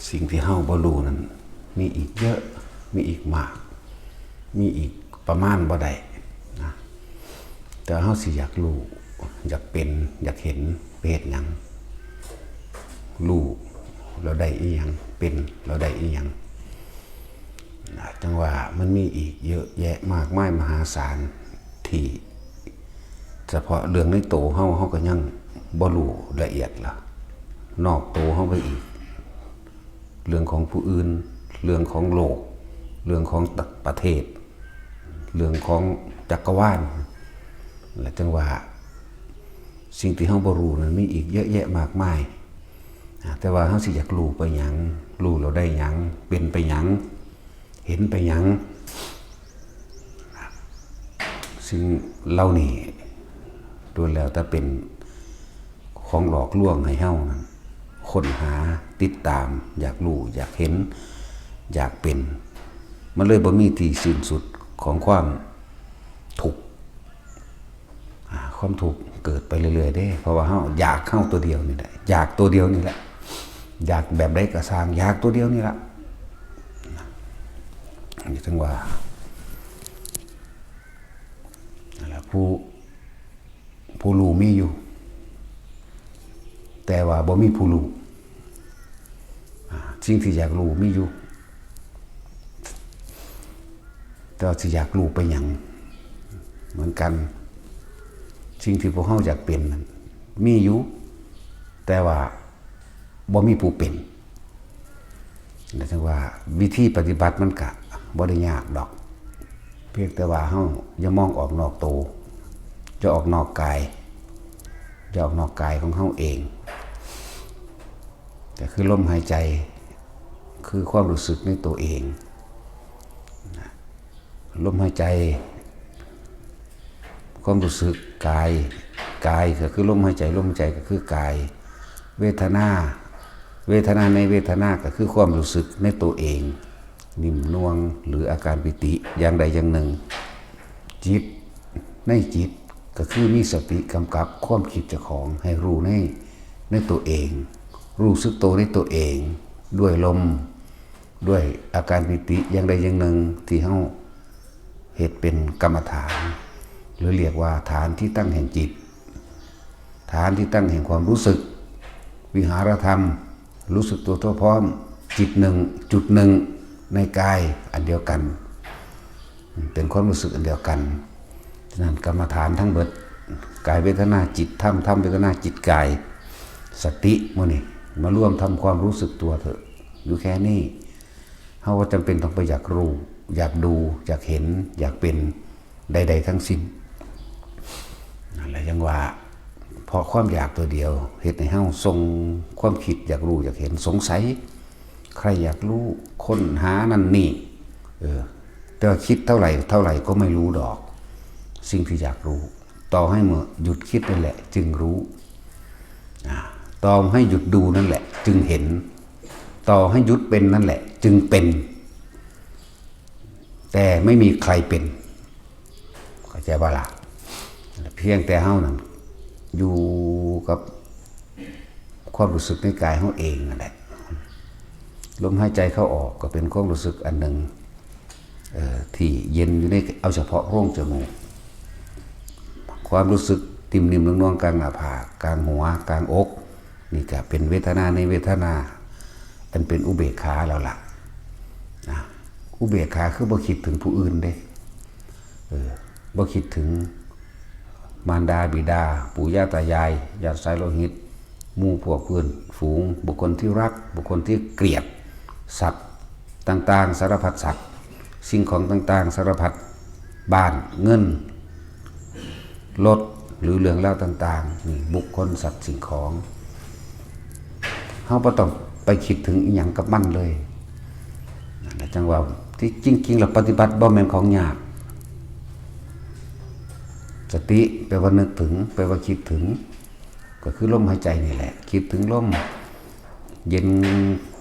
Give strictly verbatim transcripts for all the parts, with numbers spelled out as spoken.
สิ่งที่เฮาบ่รู้นั้น มีอีกเยอะ มีอีกมาก มีอีกประมาณบ่ได้นะ แต่เฮาสิอยากรู้ อยากเป็น อยากเห็น ไปเฮ็ดหยัง รู้แล้วได้อีหยัง เป็นแล้วได้อีหยังนะ จั่งว่ามันมีอีกเยอะแยะมากมายมหาศาล ที่เฉพาะเรื่องในโตเฮา เฮาก็ยังบ่รู้ละเอียดละ นอกโตเฮาไปอีก เรื่องของผู้อื่น เรื่องของโลก เรื่องของประเทศ เรื่องของจักรวาล และจั่งว่า สิ่งที่เฮาบ่รู้นั้นมีอีกเยอะแยะมากมาย อ่า แต่ว่าเฮาสิอยากรู้ไปหยัง รู้แล้วได้หยัง เป็นไปหยัง เห็นไปหยัง สิ่งเหล่านี้ล้วนแล้วแต่เป็นของหลอกลวงให้เฮานั้นค้นหา ติดตาม อยากรู้ อยากเห็น อยากเป็น มันเลยบ่มีที่สิ้นสุดของความทุกข์ อ่า ความทุกข์เกิดไปเรื่อยๆเด้ เพราะว่าเฮาอยากเฮาตัวเดียวนี่แหละ อยากตัวเดียวนี่แหละ อยากแบบใดก็ซ่าง อยากตัวเดียวนี่ละ นี่จั่งว่า นั่นล่ะ ผู้ ผู้รู้มีอยู่ แต่ว่าบ่มีผู้รู้ อ่า สิ่งที่อยากรู้มีอยู่ แต่ว่าสิอยากรู้ไปหยัง เหมือนกัน สิ่งที่พวกเฮาอยากเป็นนั้นมีอยู่ แต่ว่าบ่มีผู้เป็น นั่นจั่งว่าวิธีปฏิบัติมันกะบ่ได้ยากดอก เพียงแต่ว่าเฮาอย่ามองออกนอกโต อย่าออกนอกกาย อย่าออกนอกกายของเฮาเอง ก็คือลมหายใจ คือความรู้สึกในตัวเองนะ ลมหายใจ ความรู้สึกกาย กายก็คือลมหายใจ ลมหายใจก็คือกาย เวทนา เวทนาในเวทนาก็คือความรู้สึกในตัวเอง นิ่มนวลหรืออาการปีติอย่างใดอย่างหนึ่ง จิต ในจิตก็คือมีสติกำกับความคิดเจ้าของให้รู้ใน ในตัวเอง รู้สึกตัวในตัวเอง ด้วยลม ด้วยอาการปีติอย่างใดอย่างหนึ่งที่เฮาเฮ็ดเป็นกรรมฐาน หรือเรียกว่าฐานที่ตั้งแห่งจิต ฐานที่ตั้งแห่งความรู้สึก วิหารธรรม รู้สึกตัวทั่วพร้อม จิตหนึ่ง จุดหนึ่ง ในกายอันเดียวกัน เป็นความรู้สึกอันเดียวกัน ฉะนั้นกรรมฐานทั้งเบิด กายเวทนาจิตธรรม ธรรมเวทนาจิตกาย สติมื้อนี้มารวมทำความรู้สึกตัวเถอะ อยู่แค่นี้ เฮาบ่จำเป็นต้องไปอยากรู้ อยากดู อยากเห็น อยากเป็นใดๆทั้งสิ้น นั่นแหละยังว่า เพราะความอยากตัวเดียวเฮ็ดให้เฮาส่งความคิดอยากรู้อยากเห็น สงสัย ใคร่อยากรู้ ค้นหานั่นนี่ เออ แต่ว่าคิดเท่าไหร่เท่าไหร่ก็ไม่รู้ดอก สิ่งที่อยากรู้ ต่อให้เมื่อหยุดคิดนั่นแหละจึงรู้ อ่า ต่อให้หยุดดูนั่นแหละจึงเห็น ต่อให้หยุดเป็นนั่นแหละจึงเป็น แต่ไม่มีใครเป็น เข้าใจบ่ล่ะ เพียงแต่เฮานั้นอยู่กับความรู้สึกในกายเฮาเองนั่นแหละ ลมหายใจเข้าออกก็เป็นความรู้สึกอันหนึ่ง เอ่อ ที่เย็นอยู่ใน เอาเฉพาะโพรงจมูก ความรู้สึกติ่มนิ่มนวลๆกลางหน้าผาก กลางหัว กลางอก นี่ก็เป็นเวทนาในเวทนา อันเป็นอุเบกขาแล้วล่ะ นะ อุเบกขาคือบ่คิดถึงผู้อื่นเด้ เออ บ่คิดถึงมารดาบิดา ปู่ย่าตายาย ญาติสายโลหิต หมู่พวกเพื่อนฝูง บุคคลที่รัก บุคคลที่เกลียด สัตว์ต่างๆ สารพัดสัตว์ สิ่งของต่างๆ สารพัด บ้าน เงิน รถ หรือเรื่องราวต่างๆ นี่ บุคคล สัตว์ สิ่งของ เฮาบ่ต้องไปคิดถึงอิหยังกับมันเลย นั่นแหละจั่งว่าที่จริงๆแล้วปฏิบัติบ่แม่นของยาก สติแปลว่านึกถึง แปลว่าคิดถึง ก็คือลมหายใจนี่แหละ คิดถึงลม เย็น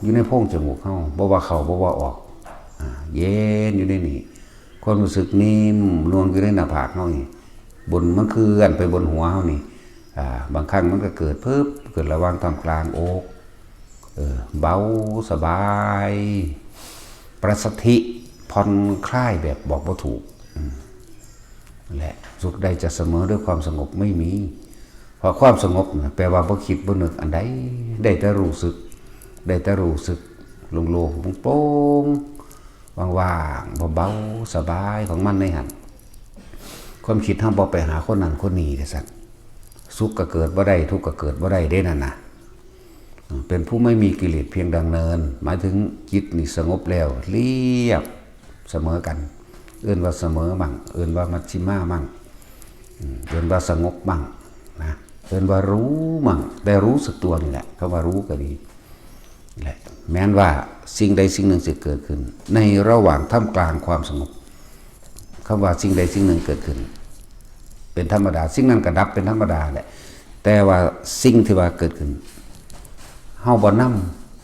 อยู่ในโพรงจมูกเฮา บ่ว่าเข้า บ่ว่าออก อ่า เย็นอยู่ในนี่ ความรู้สึกนิ่มนวลอยู่ในหน้าผากเฮานี่ บน มันเคลื่อนไปบนหัวเฮานี่ อ่า บางครั้งมันก็เกิดเพิบ เกิดระหว่างท่ามกลางอก เออ เบาสบาย ประสาทผ่อนคลายแบบบอกบ่ถูก อืม และสุขใดจะเสมอด้วยความสงบไม่มี เพราะความสงบน่ะแปลว่าบ่คิดบ่นึกอันใด ได้แต่รู้สึก ได้แต่รู้สึก โล่งๆ โปร่งๆ ว่างๆ เบาๆ สบายของมันในหั่น ความคิดเฮาบ่ไปหาคนนั้นคนนี้จั่งซั้น สุขก็เกิดบ่ได้ ทุกข์ก็เกิดบ่ได้เด้นั่นน่ะ เป็นผู้ไม่มีกิเลสเพียงดังเนิน หมายถึงจิตนี่สงบแล้วเรียบเสมอกัน เอิ้นว่าเสมอมั่ง เอิ้นว่ามัชฌิมามั่ง อืม เอิ้นว่าสงบมั่งนะ เอิ้นว่ารู้มั่ง แต่รู้สึกตัวนี่แหละ คำว่ารู้ก็ดี และแม้นว่าสิ่งใดสิ่งหนึ่งจะเกิดขึ้น ในระหว่างท่ามกลางความสงบ คำว่าสิ่งใดสิ่งหนึ่งเกิดขึ้น เป็นธรรมดา สิ่งนั้นก็ดับเป็นธรรมดาแหละ แต่ว่าสิ่งที่ว่าเกิดขึ้น เฮาบ่น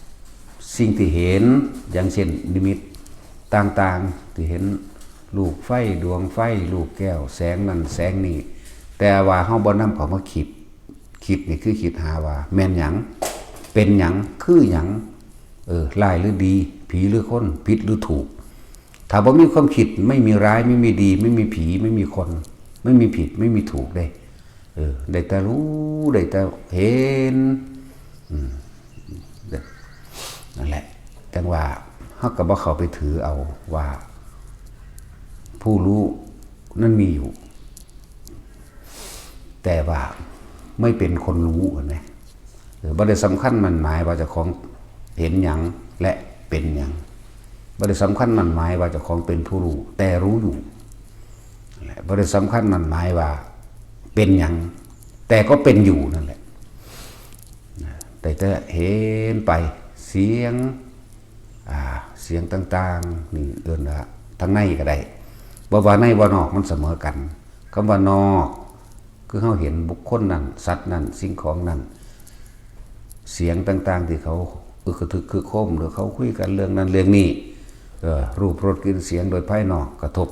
ำสิ่งที่เห็น อย่างเช่นนิมิตต่างๆ ที่เห็นลูกไฟ ดวงไฟ ลูกแก้ว แสงนั่นแสงนี่ แต่ว่าเฮาบ่นำเข้ามาคิด คิดนี่คือคิดหาว่าแม่นหยัง เป็นหยัง คือหยัง เออ ร้ายหรือดี ผีหรือคน ผิดหรือถูก ถ้าบ่มีความคิด ไม่มีร้าย ไม่มีดี ไม่มีผี ไม่มีคน ไม่มีผิด ไม่มีถูกเด้ เออ ได้แต่รู้ ได้แต่เห็น อืม นั่นแหละ จั่งว่าเฮาก็บ่เข้าไปถือเอาว่า ผู้รู้นั้นมีอยู่ แต่ว่าไม่เป็นคนรู้ เห็นไหม เออ บ่ได้สำคัญหมั้นหมายว่าเจ้าของเห็นหยังและเป็นหยัง บ่ได้สำคัญหมั้นหมายว่าเจ้าของเป็นผู้รู้ แต่รู้อยู่ นั่นแหละ บ่ได้สำคัญหมั้นหมายว่าเป็นหยัง แต่ก็เป็นอยู่นั่นแหละ นะ แต่จะเห็นไป เสียง อ่า เสียงต่างๆ นี่เอิ้นว่าทางในก็ได้ บ่ว่าในบ่นอกมันเสมอกัน คำว่านอก คือเฮาเห็นบุคคลนั้น สัตว์นั้น สิ่งของนั้น เสียงต่างๆ ที่เขาอึกกระทึกครึกโครม หรือเขาคุยกันเรื่องนั้นเรื่องนี้ เอ่อ รูป รส กลิ่น เสียง โดยภายนอกกระทบ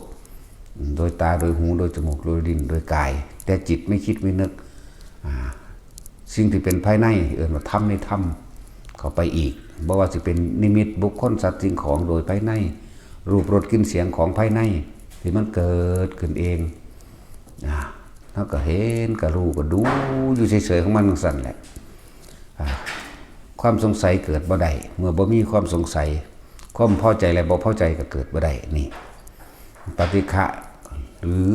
โดยตา โดยหู โดยจมูก โดยลิ้น โดยกาย แต่จิตไม่คิดไม่นึก อ่า สิ่งที่เป็นภายใน เอิ้นว่าธรรมในธรรม เข้าไปอีก บ่ว่าสิเป็นนิมิตบุคคล สัตว์ สิ่งของโดยภายใน รูป รส กลิ่น เสียงของภายใน ที่มันเกิดขึ้นเอง อ่า เฮาก็เห็น ก็รู้ ก็ดูอยู่เฉยๆ ของมันจั่งซั้นแหละ อ่า ความสงสัยเกิดบ่ได้ เมื่อบ่มีความสงสัย ความพอใจและบ่พอใจก็เกิดบ่ได้ นี่ ปฏิฆะ หรือ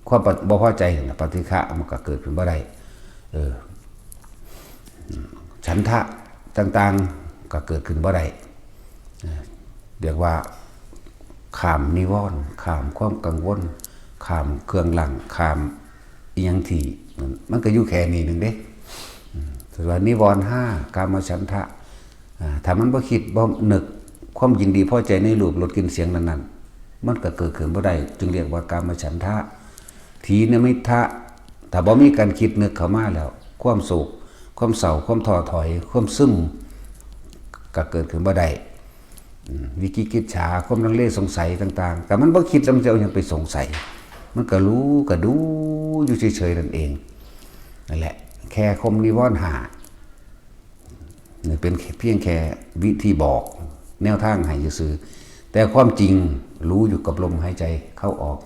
ความบ่พอใจนั่นน่ะ ปฏิฆะมันก็เกิดขึ้นบ่ได้ เออ ฉันทะต่างๆ ก็เกิดขึ้นบ่ได้ เออ เรียกว่า ข้ามนิวรณ์ ข้ามความกังวล ข้ามเครื่องรั้ง ข้ามอิหยังที่ มันก็อยู่แค่นี้หนึ่งเด้ อืม ส่วนนิวรณ์ห้า กามฉันทะ อ่า ถ้ามันบ่คิด บ่นึกความยินดีพอใจในรูป รส กลิ่น เสียงนั้นๆ มันก็เกิดขึ้นบ่ได้ จึงเรียกว่ากามฉันทะ ถีนมิทธะ ถ้าบ่มีการคิดนึกเข้ามาแล้ว ความโศก ความเศร้า ความท้อถอย ความซึม ก็เกิดขึ้นบ่ได้ อืม วิจิกิจฉา ความลังเลสงสัยต่างๆ แต่มันบ่คิดแล้วมันจะเอาหยังไปสงสัย มันก็รู้ก็ดูอยู่เฉยๆ นั่นเอง นั่นแหละ แค่ข่มนิวรณ์ห้า นี่เป็นเพียงแค่วิธีบอกแนวทางให้ซื่อๆ แต่ความจริงรู้อยู่กับลมหายใจเข้าออก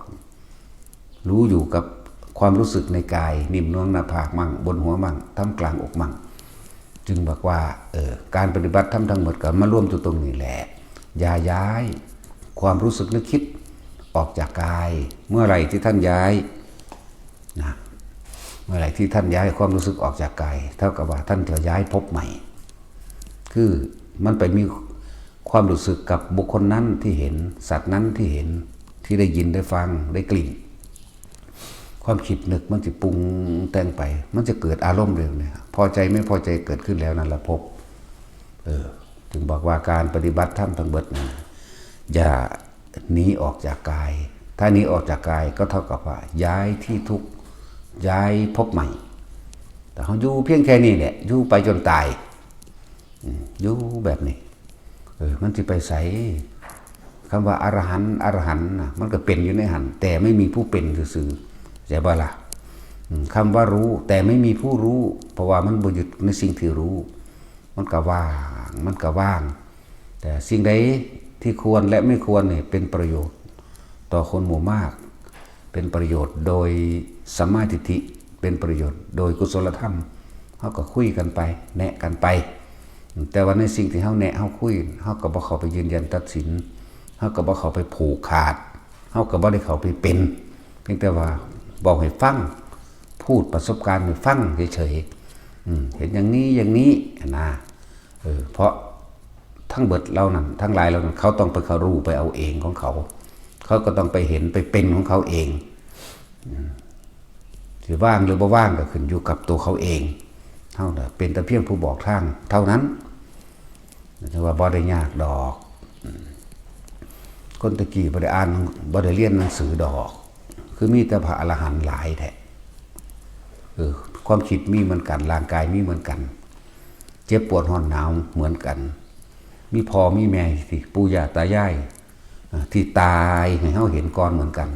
รู้อยู่กับความรู้สึกในกาย นิ่มนวลหน้าผากมั่ง บนหัวมั่ง ท่ามกลางอกมั่ง จึงบอกว่า เออ การปฏิบัติธรรมทั้งหมดก็มารวมอยู่ตรงนี้แหละ อย่าย้ายความรู้สึกนึกคิดออกจากกาย เมื่อไหร่ที่ท่านย้าย นะ เมื่อไหร่ที่ท่านย้ายความรู้สึกออกจากกาย เท่ากับว่าท่านจะย้ายภพใหม่ คือมันไปมีความรู้สึกกับบุคคลนั้นที่เห็น สัตว์นั้นที่เห็น ที่ได้ยิน ได้ฟัง ได้กลิ่น ความคิดนึกมันจะปรุงแต่งไป มันจะเกิดอารมณ์เรื่องนี้ พอใจไม่พอใจเกิดขึ้นแล้วนั่นละภพ เออ จึงบอกว่าการปฏิบัติธรรมทั้งหมดนะ อย่าหนีออกจากกาย ถ้าหนีออกจากกายก็เท่ากับว่าย้ายที่ทุกข์ ย้ายภพใหม่ แต่เฮาอยู่เพียงแค่นี้แหละ อยู่ไปจนตาย อืม อยู่แบบนี้ เออ มันสิไปไส คำว่าอรหันต์ อรหันต์น่ะ มันก็เป็นอยู่ในหั้น แต่ไม่มีผู้เป็นซื่อๆ เข้าใจบ่ล่ะ อืม คำว่ารู้ แต่ไม่มีผู้รู้ เพราะว่ามันบ่ยึดในสิ่งที่รู้ มันก็ว่าง มันก็ว่าง แต่สิ่งใดที่ควรและไม่ควรเนี่ยเป็นประโยชน์ต่อคนหมู่มาก เป็นประโยชน์โดยสัมมาทิฏฐิ เป็นประโยชน์โดยกุศลธรรม เฮาก็คุยกันไป แนะกันไป แต่ว่าในสิ่งที่เฮาแนะ เฮาคุย เฮาก็บ่เข้าไปยืนยันตัดสิน เฮาก็บ่เข้าไปผูกขาด เฮาก็บ่ได้เข้าไปเป็น เพียงแต่ว่าบอกให้ฟัง พูดประสบการณ์ให้ฟังเฉยๆ อืม เห็นอย่างนี้อย่างนี้นะ เออ เพราะทั้งเบิดเหล่านั้น ทั้งหลายเหล่านั้น เขาต้องไปเขารู้ไปเอาเองของเขา เขาก็ต้องไปเห็นไปเป็นของเขาเอง อืม สิว่างหรือบ่ว่างก็ขึ้นอยู่กับตัวเขาเอง เท่านั้น เป็นแต่เพียงผู้บอกทางเท่านั้น ถือว่าบ่ได้ยากดอก อืม คนตะกี้บ่ได้อ่าน บ่ได้เรียนหนังสือดอก คือมีแต่พระอรหันต์หลายแท้ เออ ความคิดมีเหมือนกัน ร่างกายมีเหมือนกัน เจ็บปวดร้อนหนาวเหมือนกัน มีพ่อมีแม่ที่ปู่ย่าตายาย อ่า ที่ตายให้เฮาเห็นก่อนเหมือนกัน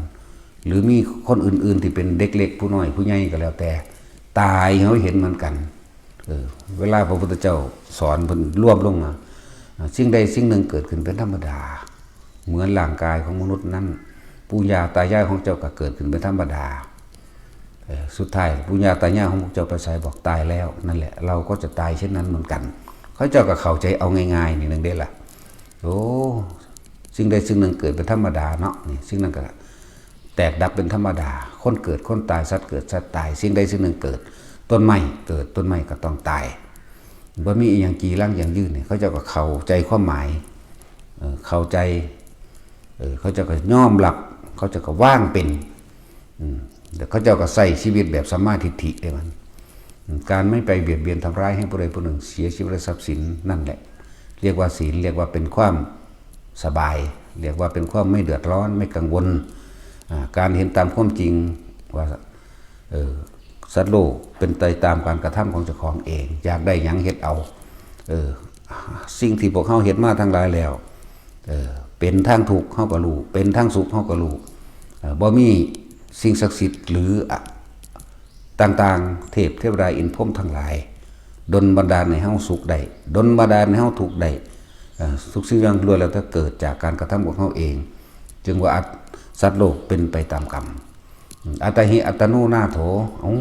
หรือมีคนอื่นๆที่เป็นเด็กเล็กผู้น้อยผู้ใหญ่ก็แล้วแต่ ตายให้เฮาเห็นเหมือนกัน เออ เวลาพระพุทธเจ้าสอนเพิ่นรวบลงมา อ่า สิ่งใดสิ่งหนึ่งเกิดขึ้นเป็นธรรมดา เหมือนร่างกายของมนุษย์นั้น ปู่ย่าตายายของเจ้าก็เกิดขึ้นเป็นธรรมดา เออ สุดท้ายปู่ย่าตายายของพวกเจ้าไปไส บอกตายแล้ว นั่นแหละ เราก็จะตายเช่นนั้นเหมือนกัน เขาเจ้าก็เข้าใจเอาง่ายๆ นี่หนึ่งเด้ล่ะ โอ้ สิ่งใดสิ่งหนึ่งเกิดเป็นธรรมดาเนาะ นี่ สิ่งนั้นก็แตกดับเป็นธรรมดา คนเกิดคนตาย สัตว์เกิดสัตว์ตาย สิ่งใดสิ่งหนึ่งเกิด ต้นไม้เกิด ต้นไม้ก็ต้องตาย บ่มีอีหยังจีรังยั่งยืนนี่ เขาเจ้าก็เข้าใจความหมาย เออ เข้าใจ เออ เขาเจ้าก็ยอมรับ เขาเจ้าก็วางเป็น อืม แล้วเขาเจ้าก็ใช้ชีวิตแบบสัมมาทิฏฐิได้มัน อืม การไม่ไปเบียดเบียนทำร้ายให้ผู้ใดผู้หนึ่งเสียชีวิตและทรัพย์สิน นั่นแหละ เรียกว่าศีล เรียกว่าเป็นความสบาย เรียกว่าเป็นความไม่เดือดร้อน ไม่กังวล อ่า การเห็นตามความจริงว่า เออ สัตว์โลกเป็นไปตามการกระทำของเจ้าของเอง อยากได้หยังเฮ็ดเอา เออ สิ่งที่พวกเฮาเฮ็ดมาทั้งหลายแล้ว เออ เป็นทางทุกข์เฮาก็รู้ เป็นทางสุขเฮาก็รู้ เออ บ่มีสิ่งศักดิ์สิทธิ์หรืออะ ต่างๆ เทพเทวดาอินทร์พรหมทั้งหลาย ดลบันดาลให้เฮาสุขได้ ดลบันดาลให้เฮาทุกข์ได้ เอ่อ ทุกสิ่งอย่างล้วนแล้วแต่เกิดจากการกระทำของเฮาเอง จึงว่าอัต- สัตว์โลกเป็นไปตามกรรม อัตตาหิอัตตโนนาโถ โอ้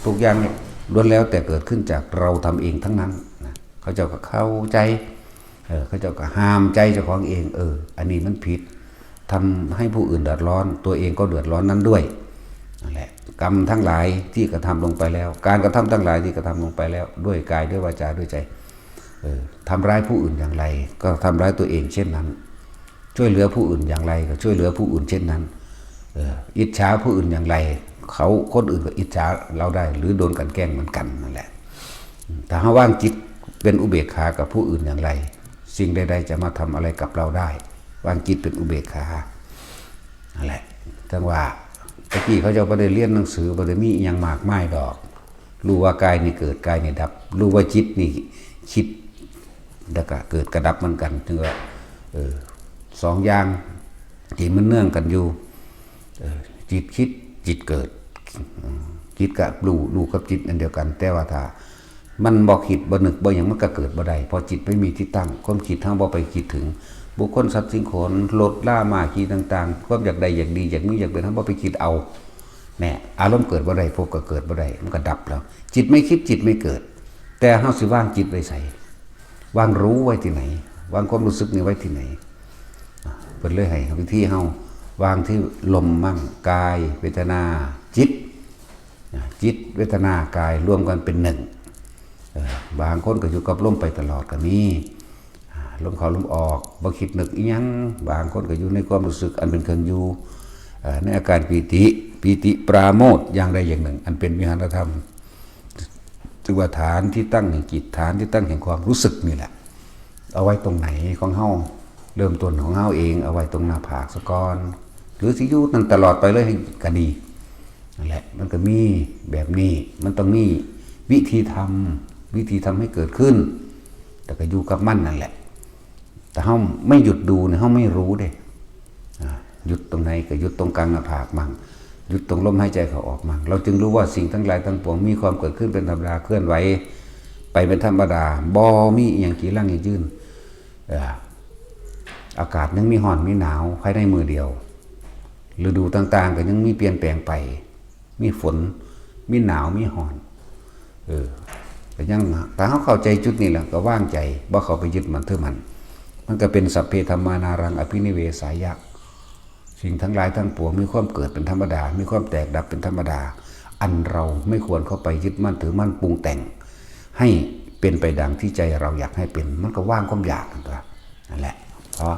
ทุกอย่างเนี่ยล้วนแล้วแต่เกิดขึ้นจากเราทำเองทั้งนั้นนะ เขาเจ้าก็เข้าใจ เออ เขาเจ้าก็ห้ามใจเจ้าของเอง เออ อันนี้มันผิด ทำให้ผู้อื่นเดือดร้อน ตัวเองก็เดือดร้อนนั้นด้วย นั่นแหละ กรรมทั้งหลายที่กระทำลงไปแล้ว การกระทำทั้งหลายที่กระทำลงไปแล้ว ด้วยกาย ด้วยวาจา ด้วยใจ เออ ทำร้ายผู้อื่นอย่างไร ก็ทำร้ายตัวเองเช่นนั้น ช่วยเหลือผู้อื่นอย่างไร ก็ช่วยเหลือผู้อื่นเช่นนั้น เออ อิจฉาผู้อื่นอย่างไร เขา คนอื่นก็อิจฉาเราได้ หรือโดนกลั่นแกล้งเหมือนกันนั่นแหละ ถ้าเฮาวางจิตเป็นอุเบกขากับผู้อื่นอย่างไร สิ่งใดๆจะมาทำอะไรกับเราได้ วางจิตเป็นอุเบกขา นั่นแหละ จั่งว่า ตะกี้เขาเจ้าบ่ได้เรียนหนังสือ บ่ได้มีอิหยังมากมายดอก รู้ว่ากายนี่เกิด กายนี่ดับ รู้ว่าจิตนี่คิด แล้วก็เกิดกระดับเหมือนกัน ถึงว่า เออ สองอย่างที่มันเนื่องกันอยู่ เออ จิตคิด จิตเกิด อืม จิตกับรู้ รู้กับจิตอันเดียวกัน แต่ว่าถ้ามันบ่คิด บ่นึก บ่หยัง มันก็เกิดบ่ได้ เพราะจิตไม่มีที่ตั้ง ความคิดเฮาบ่ไปคิดถึง บุคคล สัตว์ สิ่งของ รถ รา ม้า ขี่ต่างๆ ความอยากได้ อยากดี อยากมี อยากเป็น เฮาบ่ไปคิดเอา แน่ อารมณ์เกิดบ่ได้ ภพก็เกิดบ่ได้ มันก็ดับแล้ว จิตไม่คิด จิตไม่เกิด แต่เฮาสิวางจิตไว้ไส วางรู้ไว้ที่ไหน วางความรู้สึกนี่ไว้ที่ไหน อ่ะ เพิ่นเลยให้วิธีเฮา วางที่ลมมั่ง กาย เวทนา จิต อ่ะ จิต เวทนา กาย รวมกันเป็นหนึ่ง เออ บางคนก็อยู่กับลมไปตลอดก็มี อ่า ลมเข้าลมออก บ่คิดนึกอิหยัง บางคนก็อยู่ในความรู้สึกอันเป็นเครื่องอยู่ เอ่อ ในอาการปีติ ปีติปราโมทย์อย่างใดอย่างหนึ่ง อันเป็นวิหารธรรม ถือว่าฐานที่ตั้งแห่งจิต ฐานที่ตั้งแห่งความรู้สึกนี่แหละ เอาไว้ตรงไหนของเฮา เริ่มต้นของเฮาเอง เอาไว้ตรงหน้าผากซะก่อน หรือสิอยู่นั่นตลอดไปเลยก็ดี นั่นแหละ มันก็มีแบบนี้ มันต้องมีวิธีทำ วิธีทำให้เกิดขึ้น แต่ก็อยู่กับมันนั่นแหละ แต่เฮาไม่หยุดดูเนี่ย เฮาไม่รู้เด้ อ่า หยุดตรงไหนก็หยุดตรงกลางหน้าผากมั่ง หยุดตรงลมหายใจเข้าออกมั่ง เราจึงรู้ว่าสิ่งทั้งหลายทั้งปวงมีความเกิดขึ้นเป็นธรรมดา เคลื่อนไหว ไปเป็นธรรมดา บ่มีอหย่างจีรังยั่งยืน เอ่อ อากาศยังมีร้อนมีหนาวภายในมื้อเดียว ฤดูต่างๆก็ยังมีเปลี่ยนแปลงไป มีฝน มีหนาว มีร้อน เออ ก็ยัง ถ้าเฮาเข้าใจจุดนี้แล้วก็วางใจ บ่เข้าไปยึดมั่นถือมั่น มันก็เป็นสัพเพธัมมานารังอภินิเวสายะ สิ่งทั้งหลายทั้งปวงมีความเกิดเป็นธรรมดา มีความแตกดับเป็นธรรมดา อันเราไม่ควรเข้าไปยึดมั่นถือมั่นปรุงแต่ง ให้เป็นไปดังที่ใจเราอยากให้เป็น มันก็ว่างความอยากนั่นตัว นั่นแหละ เพราะ